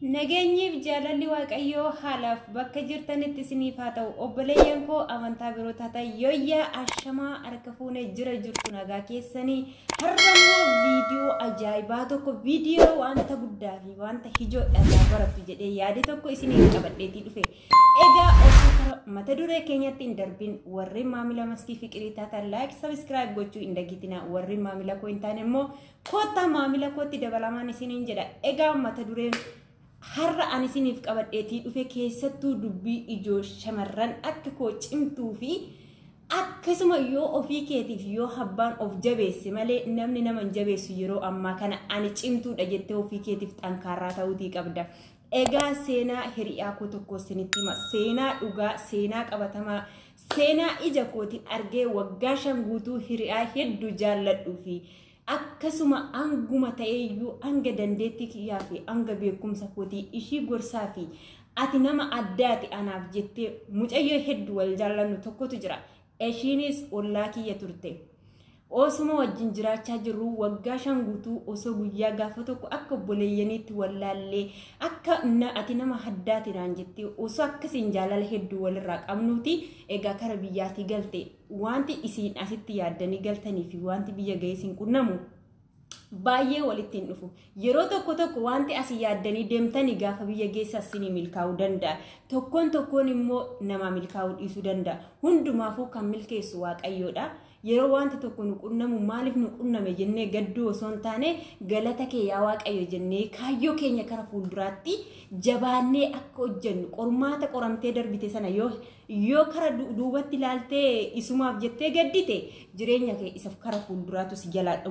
Nageenyiif jaalalli Waaqayyoo haalaaf bakka jirtanitti isiniif haa ta'u. Obboleeyyan koo amantaa biroo taatan, yooyyaa, ashamaa, harka fuunee, jira jirtu, nagaa keessanii? Har'ammoo viidiyoo ajaa'ibaa tokko, viidiyoo wanta guddaa fi wanta ijoo irraa barattu jedhee yaade tokko isiniif qabadheetii dhufe. Egaa osoo kara mata duree keenyatti hin darbin, warri maamila Maskii Fiqirii taatan like, subscribe gochuu hin dagitina. Warri maamila koo hin taane immoo koottaa maamila kootti dabalamaan isiniin jedha. Egaa mata dureen har'a ani isiniif qabadheetii dhufe keessattuu dubbii ijoo shamarran akka koo cimtuu fi akkasuma yoo ofii keetiif yoo abbaan of jabeesse malee namni nama hin jabeessu. Yeroo ammaa kana ani cimtuudha jettee ofii keetiif xankaarraa ta'uutii qabda. Egaa seenaa hiriyaa koo tokko isinitti hima. Seenaa dhugaa, seenaa qabatamaa, seenaa ija kootiin argee waggaa 5 guutuu hiriyaa hedduu jaalladhuu fi akkasuma hanguma ta'eeyyuu hanga dandeettii kiyyaa fi hanga beekumsa kootii ishii gorsaa fi ati nama addaati anaaf jettee mucayyoo hedduu wal jaallannu tokkotu jira. Ishiinis ollaa kiyya turte. Osuma wajjin jiraachaa jirru waggaa 5 guutuu osoo guyyaa gaafa tokko akka obboleeyyaniitti wallaallee, akka ati nama addaati naan jettee, osoo akkasiin jaalala hedduu walirraa qabnuuti egaa kara biyyaatii galte. Wanti isiin asitti yaaddanii galtanii fi wanti biyya ga'ee isin qunnamu baay'ee walitti hin dhufu. Yeroo tokko tokko wanti asii yaaddanii deemtanii gaafa biyya geessa isinii milkaa'uu danda'a. Tokkoon tokkoon immoo nama milkaa'uu dhiisuu danda'a. Hundumaafuu kan milkeessu Waaqayyoodha. Yeroo wanti tokko nu qunnamu maaliif nu qunname jennee gadduu osoo hin taane, galata kee yaa Waaqayyo jennee kaayyoo keenya kara fuulduraatti jabaannee akka hojjennu, qormaata qoramtee darbite sana yoo kara duubatti ilaaltee isumaaf jettee gaddite, jireenya kee isa kara fuulduraatu si jalaa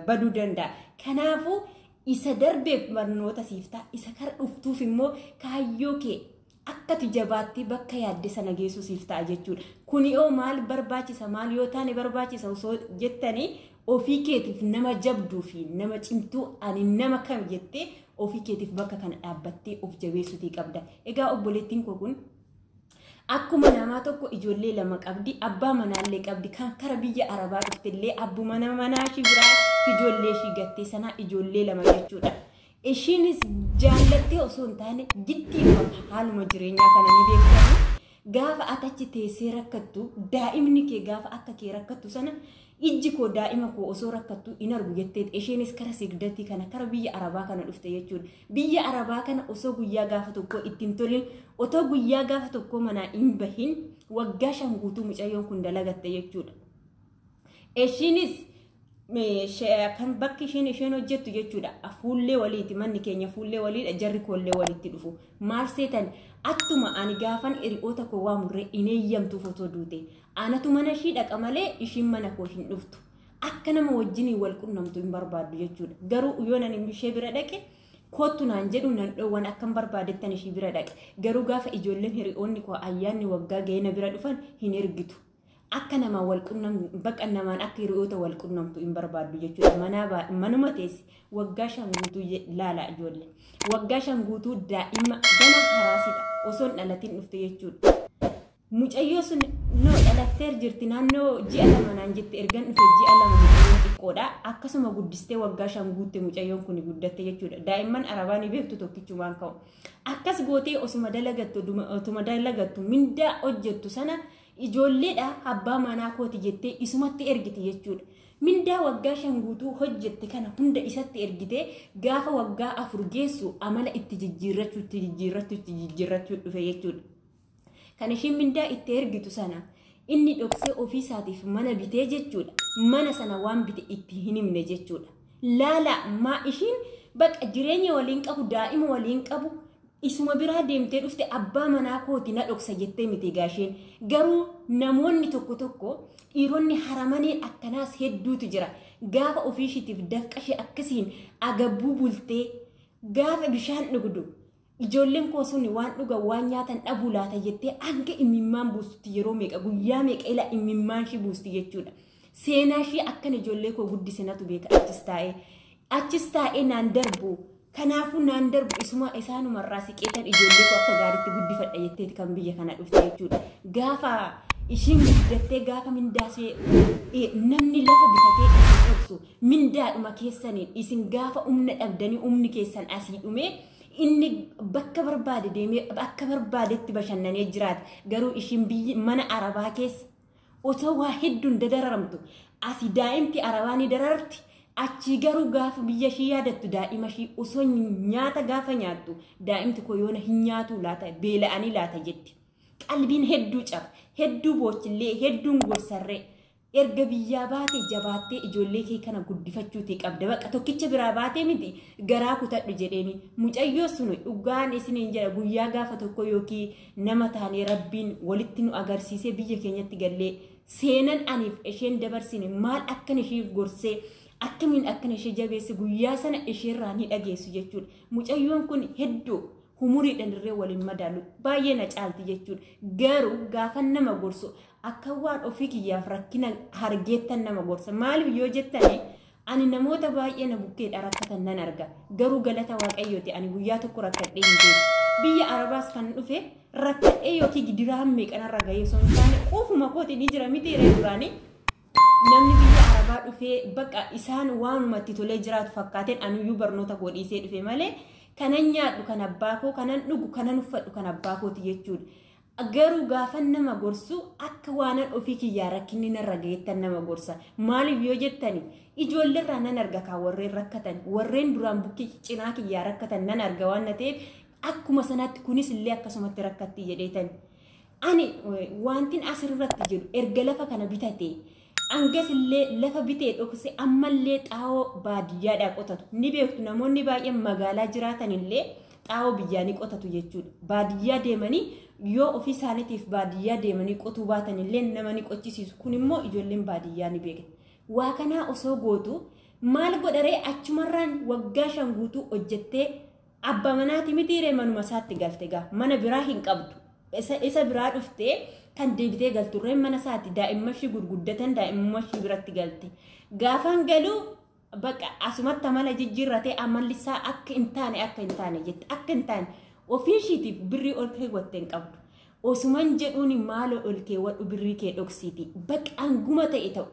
baduu danda'a. Kanaafuu isa darbeef barnoota siif ta'a. Isa kara dhuftuuf immoo kaayyoo kee akkati jabaattee bakka yaadde sana geessu siif ta'a jechuudha. Kuni yoo maal barbaachisa, maal yoo taane barbaachisa osoo jettanii, ofii keetiif nama jabduu fi nama cimtuu, ani nama kam jettee ofii keetiif bakka kana dhaabbattee of jabeessuutii qabda. Egaa obboleettiin koo kun akkuma namaa tokko ijoollee lama qabdi, abbaa manaallee qabdi, kan kara biyya Arabaa dhuftellee abbuma manaa ishii biraa ijoollee ishii gattee sanaa ijoollee lama jechuudha. Ishiinis jaallattee osoo hin taane giddiidhuma haaluma jireenyaa kana ni beektamu. Gaafa ati achi teessee rakkattu, daa'imni kee gaafa akka kee rakkattu sana, ijji koo daa'ima koo osoo rakkattu hin argu jettee isheenis kara sigdatii kana kara biyya Arabaa kana dhufte jechuudha. Biyya Arabaa kana osoo guyyaa gaafa tokko ittiin tolin, otoo guyyaa gaafa tokko manaa hin bahin waggaa 5 guutuu mucayyoon kun dalagatte jechuudha. Ishiinis kan bakki isheen hojjettu jechuudha. Fuullee waliiti, manni keenya fuullee waliidha, jarri koollee walitti dhufu. Maal seetan, attuma ani gaafan hiriyoota koo waamurree hin eeyyamtuuf otoo duute. Anatu mana ishii dhaqa malee ishiin mana koo hin dhuftu. Akka nama wajjiniin wal qunnamtu hin barbaaddu jechuudha. Garuu yoo nan ishee bira dhaqe kottu naan jedhu, nan dhoowwan, akkan barbaadettan ishii bira dhaqe. Garuu gaafa ijoolleen hiriyoonni koo ayyaanni waggaa ga'ee na bira dhufan hin ergitu. Akka namaan wal qunnamtu, bakka namaan akka hiriyoota wal qunnamtu hin barbaaddu jechuudha. Manaa manuma teessi waggaa 5 guutuu. Laala ijoollee. Waggaa 5 guutuu daa'ima gana haraasidha. Osoo hin dhalatin dhufte jechuudha. Mucayyoo sun no dhalatteer jirti, naannoo ji'a 2 naan jette. Ergan dhufe ji'a 2, mucayyoon xiqqoodha. Akkasuma guddistee waggaa 5 guutte, mucayyoon kun guddatte jechuudha. Daa'imman Arabaa ni beektu, tokkichumaan ka'u. Akkas gootee osuma dalagattu, otuma dalagattu mindaa hojjettu sana ijoolleedha abbaa manaa kooti jettee isumatti ergiti jechuudha. Mindaa waggaa 5 guutuu hojjette kana hunda isatti ergitee gaafa waggaa 4 geessu amala itti jijjiirrachuu, itti jijjiirrachuu, itti jijjiirrachuu dhufe jechuudha. Kan ishiin mindaa itti ergitu sana inni dhoksee ofiisaatiif mana bitee jechuudha. Mana sana waan bite itti hin himne jechuudha. Laala, maa ishiin bakka jireenya waliin qabu, daa'ima waliin qabu, isuma biraa deemtee dhufte, abbaa manaa kooti na dhoksa jettee miti gaasheen. Garuu namoonni tokko tokko, dhiironni haramanii akkanaas hedduutu jira. Gaafa ofiishiitiif dafqa ishee akkasiin agabbuu bultee gaafa bishaan dhugdu, ijoolleen koo sun waan dhugan waan nyaatan dhabuu laata jettee hanga imimmaan buustutti, yeroo meeqa, guyyaa meeqa ila imimmaan ishii buusti jechuudha. Seenaa ishii akkan ijoollee koo guddise natu beeka, achis taa'ee naan darbu. Kanaafuu naan darbu, isuma isaanumarraa siqeetan ijoollee koo akka gaariitti guddifadha jetteeti kan biyya kana dhufte jechuudha. Gaafa ishiin guddattee gaafa mindaasee namni lafa bitatee isin dhoksu mindaadhuma keessaniin isin gaafa humna dhabdanii humni keessan asii dhumee Inni bakka barbaade deemee akka barbaadetti bashannanee jiraata. Garuu ishiin biyyi mana arabaa keessa osoo waa hedduun dararamtu, asii daa'imti arabaa ni dararti. Achii garuu gaafa biyya ishii yaadattu, daa'ima ishii osoo nyaata gaafa nyaattu, "Daa'imti koo yoona hin nyaatu laata, beela'anii laata?" jetti. Qalbiin hedduu caba, hedduu boochillee, hedduun gorsarree. Erga biyyaa baate jabaattee ijoollee kee kana guddifachuutii qabda. Bakka tokkicha biraa baatee miti, garaa kutadhu jedheeni. Mucayyoo sun, dhugaan isiniin jedha, guyyaa gaafa tokko yookiin nama taanee Rabbiin walitti nu agarsiisee biyya keenyatti gallee, seenan aniif isheen dabarsine, maal akkan isheef gorsee, akkamiin akkan ishee jabeesse, guyyaa sana isheerraa ni dhageessu jechuudha. Mucayyoon kun hedduu humuriidhaan irree waliin madaalu, baay'ee na caalti jechuudha. Garuu gaafa nama gorsu akka waan ofii kiyyaaf rakkina hargeettan nama gorsa. Maaliif yoo jettani, ani namoota baay'ee na bukkeedha rakkatan nan arga. Garuu galata Waaqayyooti, ani guyyaa tokko rakkadhee hin beeku. Biyya Arabaas kan dhufe rakkadhee yookiin gidiraan meeqanarra gahee osoo hin taane, quufuma kooti ni jira miti yeroo duraanii. Namni biyya Arabaa dhufee bakka isaan waanumatti tolee jiraatu fakkaateen aniyyuu barnoota koo dhiisee dhufe malee, kanan nyaadhu kan abbaa koo, kanan dhugu, kanan uffadhu kan abbaa kooti jechuudha. Garuu gaafa nama gorsu akka waanan ofii kiyyaa rakkinni narra gaheettan nama gorsa. Maaliif yoo jettani, ijoolleerraa nan arga kaa, warreen rakkatan, warreen duraan bukkee cinaa kiyyaa rakkatan nan arga waan na ta'eef, akkuma sanatti kunis illee akkasumatti rakkatti jedheetan. Ani wantin asirratti jedhu, erga lafa kana bitate, angas illee lafa bitee dhokse, ammallee xaa'oo baadiyyaadhaa qotatu. Ni beektu, namoonni baay'een magaalaa jiraatan illee xaa'oo biyyaa ni qotatu jechuudha. Baadiyyaa deemanii, yoo ofii isaaniitiif baadiyyaa deemanii qotuu baatan illee, nama ni qochisiisu. Kun immoo ijoolleen baadiyyaa ni beekna. Waa kanaa osoo gootu maal godharee? Achumarraan waggaa 5 guutuu hojjettee, abbaa manaati mitiiree, manuma isaatti galte gaa, mana biraa hin qabdu. Isa biraa dhuftee kan deebitee galturree mana isaatti, daa'imman ishii gurguddatan, daa'imman ishii biratti galte. Gaafaan galuu bakka asumatti amala jijjiirratee, amalli isaa akka hin taane jette, akka hin taane ofii ishiitiif birrii ol keewwatte hin qabdu. Osuman jedhuun, "Maaloo ol keewwadhu, birrii kee dhoksiiti." Bakka anguma ta'e ta'u,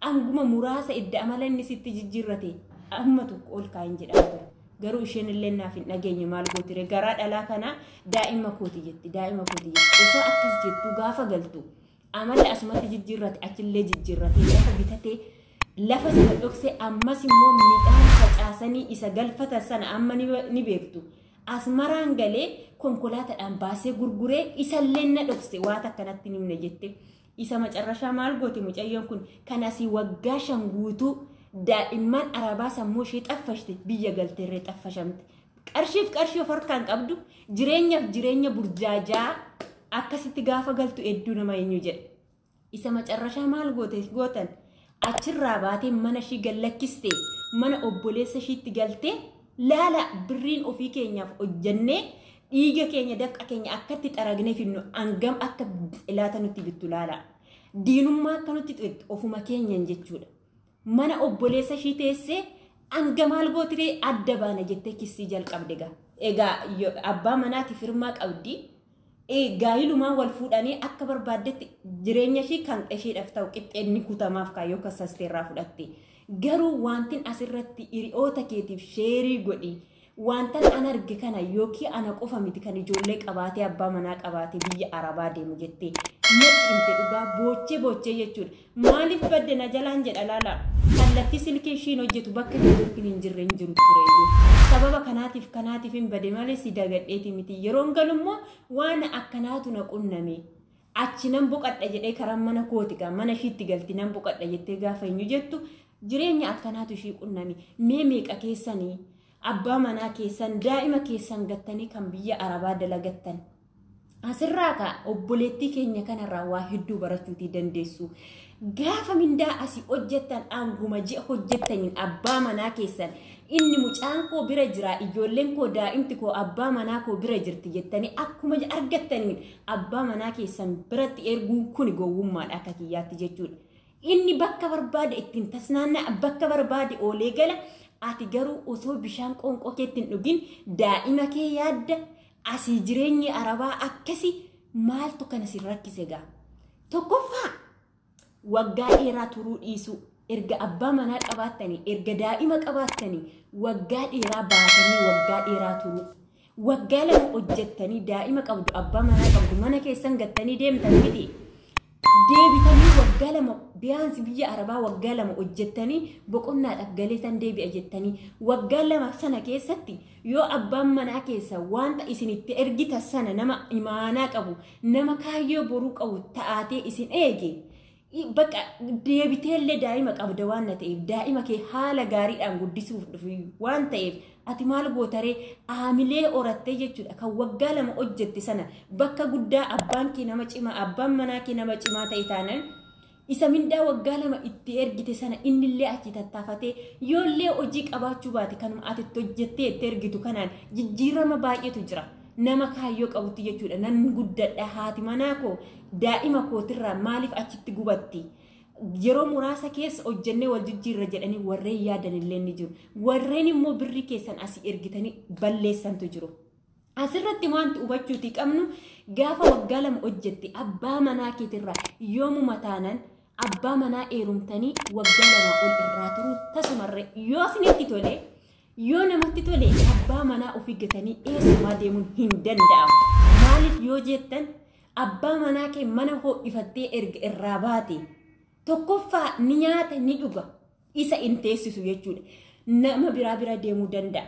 anguma muraasa idda amala inni sitti jijjiirrate amma tokko ol kaayin jedhaa ture. Garuu isheen illee naaf hin dhageenye. Maal gootire, garaa dhalaa kana, "Daa'ima kooti" jetti, "Daa'ima kooti" jetti. Osoo akkas jettu gaafa galtu amala asumatti jijjiirrate, achillee jijjiirrate, lafa bitatee, lafa sana dhoksee, ammas immoo midhaan facaasanii isa galfatan sana amma ni beektu. Asmaraan galee konkolaataadhaan baasee gurguree, isallee na dhokse, waan akkanatti himne jette. Isa macarrashaa maal goote mucayyoon kun? Kan asii waggaa 5 guutuu daa'imman arabaa sammuu ishee xaffashte, biyya galteerree xaffashamte. Qarshiif qarshii of harkaan qabdu, jireenyaaf jireenya burjaajaa akkasitti gaafa galtu hedduu nama eenyu jedha. Isa macarrashaa maal goote gootan? Achirraa baatee mana ishii gallakkiste, mana obboleessa ishiitti galtee. Laala, birriin ofii keenyaaf hojjannee, dhiiga keenya, dafqa keenya akkatti xaragnee finnu, hangam akka laata nutti bittu laala. Diinummaa akka nutti xixxu ofuma keenyan jechuudha. Mana obboleessa ishii teessee hanga maal gootiree, adda baana jettee kissii jalqabde gaa. Egaa abbaa manaati firmaa qabdi. Gaayilumaan wal fuudhanii akka barbaaddetti jireenya ishii kan isheedhaaf ta'u qixxeenni kutamaaf kaayyoo kassasteerraa fudhatte. Garuu wantin asirratti hiriyoota keetiif share godhi. Wantan an arge kana yookiin ana qofa miti kan ijoollee qabaatee, abbaa manaa qabaatee biyya arabaa deemu jettee natti himte, dhugaa boochee boochee jechuudha. "Maaliif badde na jalaan?" jedha laala. Kallattii silkii ishiin hojjetu bakka neetworkiin hin jirre hin jiru tureyyuu. Sababa kanaatiif hin bade malee si dagadheeti miti. Yeroon galummoo waan akkanaatu na qunname. Achi nan boqadha jedhee karaa mana kooti gaa, mana ishiitti galti, nan boqadha jettee gaafa hin jettu jireenya akkanaatu ishii qunname. Mee meeqa keessanii abbaa manaa keessan, daa'ima keessan gattanii kan biyya arabaa dalagattan? Asirraa kaa obboleettii keenya kanarraa waa hedduu barachuutii dandeessu. Gaafa mindaa asii hojjettan, aanguma ji'a hojjettaniin abbaa manaa keessan, inni mucaan koo bira jira, ijoolleen koo, daa'imti koo abbaa manaa koo bira jirti jettanii akkuma argattaniin abbaa manaa keessan biratti erguun kun gowwummaadha akka kiyyaatti jechuudha. Inni bakka barbaade ittiin tasnaannaa, bakka barbaade oolee gala. Ati garuu osoo bishaan qoonqoo keetti hin dhugin daa'ima kee yaadda. Asii jireenyi arabaa akkasi, maaltu kana si rakkise gaa? Tokkoffaa, waggaa dheeraa turuu dhiisuu. Erga abbaa manaa qabaattanii, erga daa'ima qabaattanii, waggaa dheeraa baatanii waggaa dheeraa turuu. Waggaa 2 hojjettanii daa'ima qabdu, abbaa manaa qabdu, mana keessan gattanii deemtan miti. Deebitanii waggaa 2 biyaansi biyya Arabaa waggaa 2 hojjettanii boqonnaadhaaf galeetan deebi'a jettanii waggaa 2 sana keessatti yoo abbaan manaa keessa wanta isinitti ergita sana nama imaanaa qabu, nama kaayyoo boruu qabu ta'aatee isin eege, bakka deebiteellee daa'ima qabda waan ta'eef, daa'ima kee haala gaariidhaan guddisuuf dhufu waan ta'eef, ati maal gootaree aamilee horattee jechuudha. Kan waggaa 2 hojjette sana bakka guddaa abbaan kee nama cimaa, abbaan manaa kee nama cimaa ta'e taanaan, isa mindaa waggaa 2 itti ergite sana innillee achi tattaafatee, yoollee hojii qabaachuu baate kanuma ati itti hojjettee itti ergitu kanaan jijjiirama baay'eetu jira. Nama kaayyoo qabutti jechuudha. Nan guddadha, haati manaa koo daa'ima kootirraa maaliif achitti gubatti? Yeroo muraasa keessa hojjennee wal jijjiirra jedhanii warreen yaadan illee ni jiru. Warreen immoo birrii keessan asii ergitanii balleessantu jiru. Asirratti wanti hubachuuti qabnu, gaafa waggaa 2 hojjette abbaa manaa keetirraa yoomuma taanan abbaa manaa heerumtanii waggaa 2 ol irraa turuu tasumarree, yoo isinitti tole, yoo namatti tole, abbaa manaa ofii gatanii eessumaa deemuun hin danda'amu. Maaliif yoo jettan, abbaa manaa kee mana ho'ifattee erga irraa baate, tokkoffaa ni nyaata, ni dhuga, isa hin teessisu jechuudha. Nama biraa bira deemuu danda'a.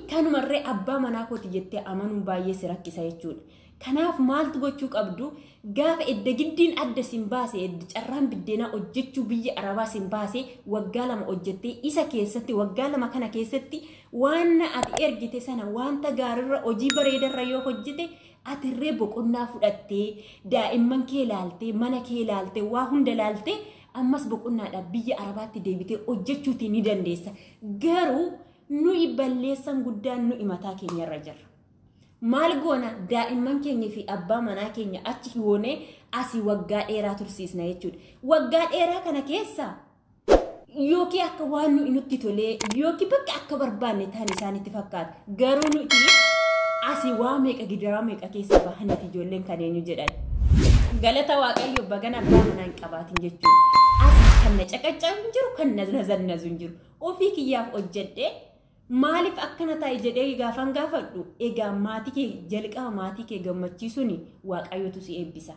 Kanumarree abbaa manaa kooti jettee amanuun baay'ee si rakkisa jechuudha. Kanaaf maaltu gochuu qabdu? Gaafa edda giddiin adda sin baase, edda carraan biddeenaa hojjechuu biyya Arabaa sin baase, waggaa 2 hojjettee isa keessatti waggaa 2 kana keessatti waan ati ergite sana wanta gaariirra, hojii bareedarra yoo hojjete, atirree boqonnaa fudhattee, daa'imman kee laaltee, mana kee laaltee, waa hunda laaltee, ammas boqonnaadhaaf biyya Arabaatti deebitee hojjechuutii ni dandeessa. Garuu nuyi balleessan guddaan nuyi mataa keenyarra jirra. Maal goona? Daa'imman keenya fi abbaa manaa keenya achi goonee asii waggaa dheeraa tursiisna jechuudha. Waggaa dheeraa kana keessa yookiin akka waan nuyi nutti tolee yookiin bakka akka barbaanne ta'an isaanitti fakkaata. Garuu nuti asii waa meeqa, gidiraa meeqa keessa bahaniiti ijoolleen kan eenyu jedhan. Galata Waaqayyo bagana abbaa manaa hin qabaatin jechuudha. Asii kan na caqaccabu hin jiru, kan na nazannazu hin jiru. Ofii kiyyaaf hojjedhee maaliif akkana ta'e jedhee gaafan gaafadhu, egaa maatii kee jalqaba maatii kee gammachiisuun Waaqayyotu si eebbisa.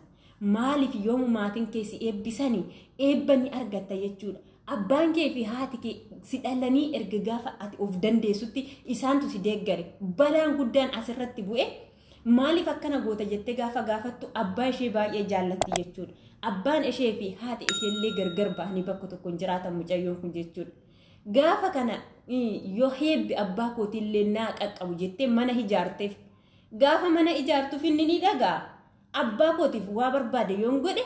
Maaliif yoomu maatiin kee si eebbisanii eebba ni argatta jechuudha. Abbaan kee fi haati kee si dhalanii erga gaafa ati of dandeessutti isaantu si deeggare. Balaan guddaan asirratti bu'e, maaliif akkana goota jettee gaafa gaafattu, abbaa ishee baay'ee jaallatti jechuudha. Abbaan ishee fi haati isheellee gargar bahanii bakka tokko hin jiraatan mucayyoon kun jechuudha. Gaafa kana yoo heebbi abbaa kootiillee naa qaqqabu jettee mana ijaarteef, gaafa mana ijaartuuf inni ni dhagaa. Abbaa kootiif waa barbaade yoon godhe,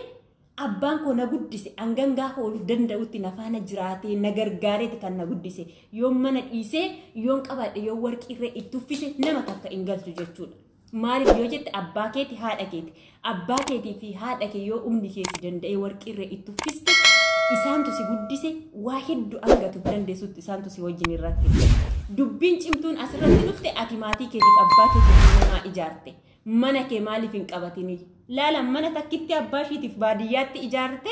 abbaan koo na guddise, hangan gaafa ol danda'utti na faana jiraatee na gargaareeti kan na guddise, yoon mana dhiisee, yoon qabaadhe, yoon warqiirree itti uffise, nama takka hin galchu jechuudha. Maaliif yoo jette, abbaa keeti, haadha keeti. Abbaa keetii fi haadha kee yoo humni keessi danda'ee warqiirree itti uffiste, isaantu si guddise, waa hedduu hangatuuf dandeessutti isaantu si wajjin irratti. Dubbiin cimtuun asirratti dhufte, ati maatii keetiif abbaa keetiif namaa ijaarte. Mana kee maaliif hin qabatini? Laala, mana takkitti abbaa ishiitiif baadiyyaatti ijaarte.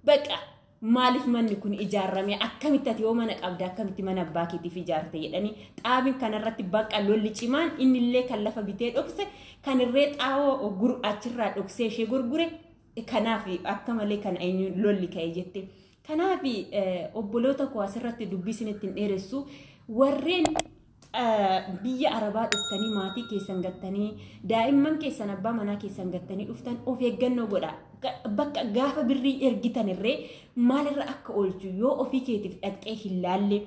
Baqa maaliif manni kun ijaarame, akkamitti ati yoo mana qabda akkamitti mana abbaa keetiif ijaarte jedhanii xaabiin kanarratti baqa lolli cimaan, innillee kan lafa bitee dhokse, kan irree xaawoo achirraa dhoksee ishee gurgure. Kanaaf akka malee kan eenyu lolli ka'e jette. Kanaaf obboloota koo, asirratti dubbii isinitti hin dheeressu, warreen biyya Arabaa dhuftanii maatii keessan gattanii, daa'imman keessan, abbaa manaa keessan gattanii dhuftan, of eeggannoo godha. Bakka gaafa birrii ergitan irree maalirra akka oolchu yoo ofii keetiif dhaqxee hin laalle,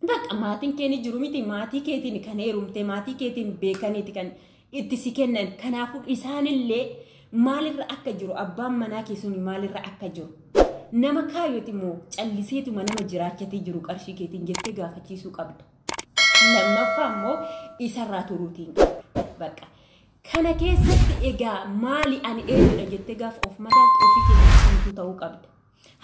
bakka maatiin kee ni jiru miti, maatii keetiin kan heerumte, maatii keetiin beekaniiti kan itti si kennan. Kanaafuu isaanillee maalirra akka jiru, abbaan manaa keessuun maalirra akka jiru, nama kaayyooti immoo calliseetuma nama jiraachatee jiru qarshii keetiin jettee gaafachiisuu qabda. Lammaffaa immoo isarraa turuutiin qabdu. Bakka kana keessatti egaa maali, ani eenyudha jettee gaafa of madaaltu, ofii keessatti cimtuu ta'uu qabda.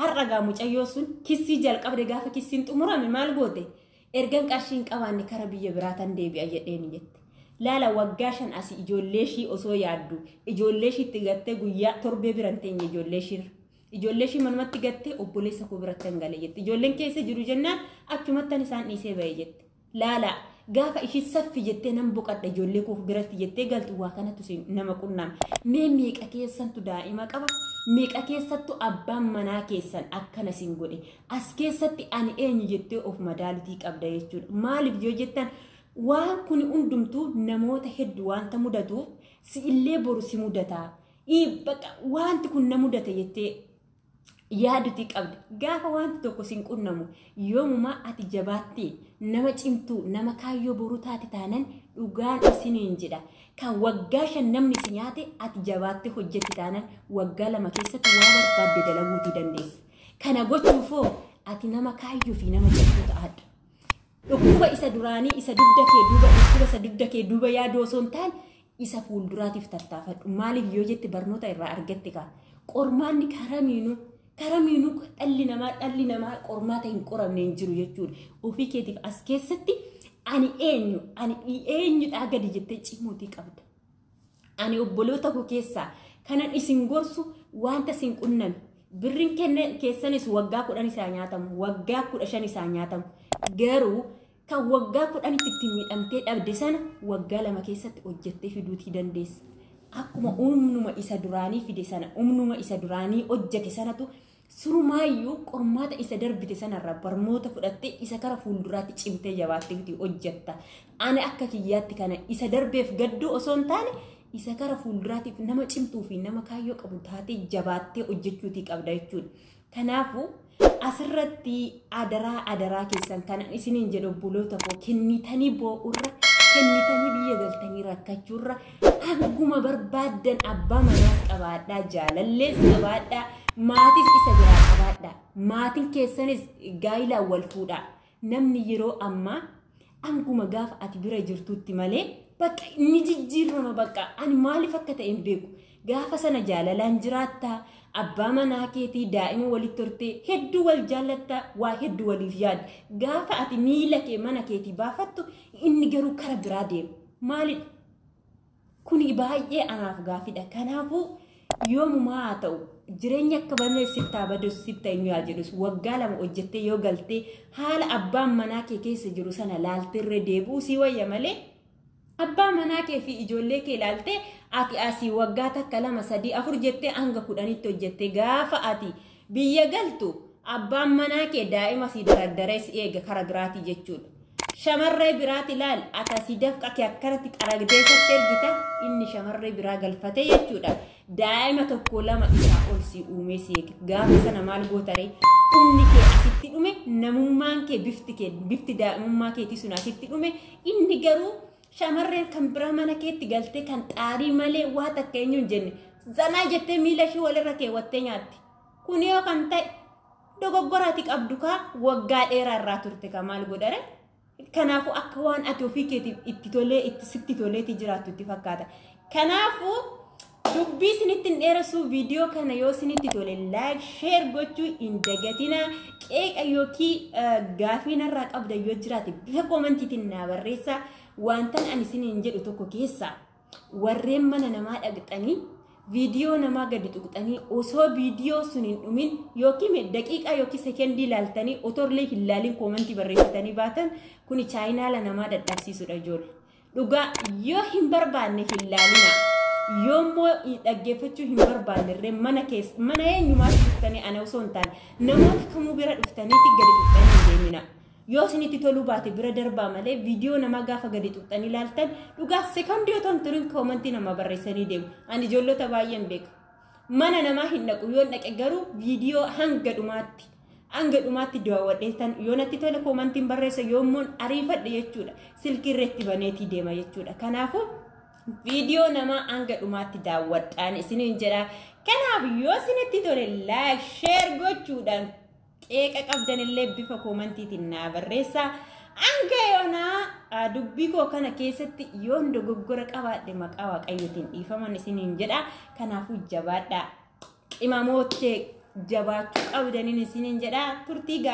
Har'a gaa mucayyoo sun kissii jalqabde, gaafa kissiin xumurame maal goote? Ergan qarshii hin qabaanne kara biyya biraa tan deebi'a jedheeni jette. Laala, waggaa 5 asii ijoollee ishii osoo yaaddu, ijoollee ishiitti gattee guyyaa torbee biran teenye ijoollee ishiirra. Ijoollee ishii manumatti gattee obboleessa koo biratti hin gale jette. Ijoolleen keessa jiru jennaan achumattan isaan dhiisee ba'e jette. Laala, Gaafa ishii saffi jettee nan boqadha ijoollee koof biratti jettee galtu waa kanattu nama qunnama. Mee meeqa keessantu daa'ima qaba? Meeqa keessattu abbaan manaa keessan akkana sin godhe? As keessatti ani eenyu jettee of madaalutii qabda jechuudha. Maaliif yoo jettan waan kun hundumtuu namoota hedduu wanta mudatuuf si illee boru si mudataa. Wanti kun na mudata jettee yaadutii qabdi. Gaafa wanti tokko sin qunnamu yoomumaa ati jabaattee nama cimtuu nama kaayyoo boruu taate taanan dhugaan isiniin jedha. Kan waggaa 5 namni si nyaate ati jabaattee hojjetti taanan waggaa 2 keessatti waa barbaadde dalaguutii dandeessa. Kana gochuufoo ati nama kaayyoo fi nama cimtuu ta'adha. Dhukkuba isa duraanii isa dugda kee duuba dhukkuba isa dugda kee duuba yaaduu osoo hin taane isa fuulduraatiif tattaafadhu. Maaliif yoo jette barnoota irraa argatte kaa. Qormaanni karamiinuu dhalli namaa qormaata hin qoramne hin jiru jechuudha. Ofii keetiif as keessatti ani eenyu ani eenyudhaa gadi jettee cimuutii qabda. Ani obboloota koo keessaa kanan isin gorsu wanta isin qunname birriin keessanis waggaa 10 isaa nyaatamu waggaa 15 isaa nyaatamu garuu kan waggaa 10 itti miidhamtee dhabde sana waggaa 2 keessatti hojjettee fiduutii dandeessa. Akkuma humnuma isa duraanii fide sana humnuma isa duraanii hojjete sanatu surumaayyuu qormaata isa darbite sanarraa barnoota fudhattee isa kara fuulduraatti cimtee jabaattee hojjetta. Ani akka kiyyaatti kana isa darbeef gadduu osoo hin taane isa kara fuulduraatiif nama cimtuu fi nama kaayyoo qabu taatee jabaattee hojjechuutii qabda jechuudha. Kanaafuu asirratti adaraa keessan kana isiniin jedhu obboloota koo kennitanii boo'urra kennitanii biyya galtanii rakkachuurra hanguma barbaaddan abbaa manaas qabaadhaa jaalallees qabaadhaa maatis isa biraa qabaadhaa maatiin keessanis gaayilaan wal fuudhaa. Namni yeroo ammaa hanguma gaafa ati bira jirtutti malee bakka inni jijjiirama bakka ani maaliif akka ta'e hin beeku. Gaafa sana jaalalaan jiraattaa abbaa manaa keetii daa'ima walitti hortee hedduu wal jaallattaa waa hedduu waliif yaadda. Gaafa ati miila kee mana keetii baafattu inni garuu kara biraa deema. Maalidha? Kuni baay'ee anaaf gaafidha. Kanaafuu yoomumaa haa ta'u jireenya akka banee sittaa badus sitta eenyu haa jedhus waggaa 2 hojjettee yoo galtee haala abbaan manaa kee keessa jiru sana laalteerra deebi'uu si wayya malee abbaa manaa kee fi ijoollee kee laaltee ati asii waggaa 1 2 3 4 jettee hanga 10tti hojjettee gaafa ati biyya galtu abbaan manaa kee daa'ima si daraddaree si eega kara biraatii jechuudha. Shamarree biraati laal ati asii dafqa kee akkanatti qaragdee isatti ergita inni shamarree biraa galfatee jechuudha. Daa'ima 1 2 isaa ol si uumee si eega. Gaafa sana maal gootaree humni kee asitti dhume namummaan kee bifti daa'imummaa keetii sun asitti dhume inni garuu shamarreen kan biraa mana keetti galtee kan xaarii malee waa takka eenyu hin jenne zanaa jettee miila ishee walirra keewwattee nyaatti. Kun yoo kan ta'e dogoggoraati qabdu kaa waggaa dheeraa irraa turte kaa maal godhare? Kanaafuu akka waan ati ofii keetiif itti tolee itti sitti toleetti jiraattu itti fakkaata. Kanaafuu dubbii isinitti hin dheeressu viidiyoo kana yoo isinitti tole like share gochuu hin dagatinaa. Qeeqa yookiin gaafii narraa qabda yoo jiraate bifa koomentiitiin naa barreessaa. Wantan ani isiniin jedhu tokko keessaa warreen mana namaa dhaqxanii viidiyoo namaa gadi tuqxanii osoo viidiyoo sun hin dhumin yookiin daqiiqaa yookiin sekendii laaltanii otoollee hin laalin koomentii barreessitanii baatan kuni chaayinaala namaa dadhabsiisudha ijoollee. Dhugaa yoo hin barbaanne hin laalina. Yoommoo dhaggeeffachuu hin barbaanne illee mana keessa mana eenyumaatti dhuftanii ana osoo hin taane namoota kamuu bira dhuftaniitti gadi tuqxanii hin deemina. Yoo isinitti toluu baate bira darbaa malee viidiyoo namaa gaafa gadi tuqxanii ilaaltan dhugaa sekondii otoo hin turin koomentii nama barreessanii deemu. Ani ijoollota baay'een beeka. Mana namaa hin dhaqu yoo dhaqe garuu viidiyoo hanga dhumaatti daawwadheetan yoo natti tole koomentiin barreessa yoommoon ariifadhe jechuudha. Silkii irratti baneetii deema jechuudha. Kanaafuu viidiyoo namaa hanga dhumaatti daawwadhaan isiniin jedha. Kanaaf yoo isinitti tole like share gochuudhaan qeeqa qabdan illee bifa koomentiitiin naa barreessaa. Hanga yoonaa dubbii koo kana keessatti yoon dogoggora qabaadhe maqaa Waaqayyootiin dhiifaman isiniin jedha. Kanaafuu jabaadhaa. Qimamoottee jabaachuu qabdaniin isiniin jedha. Turtii gaarii.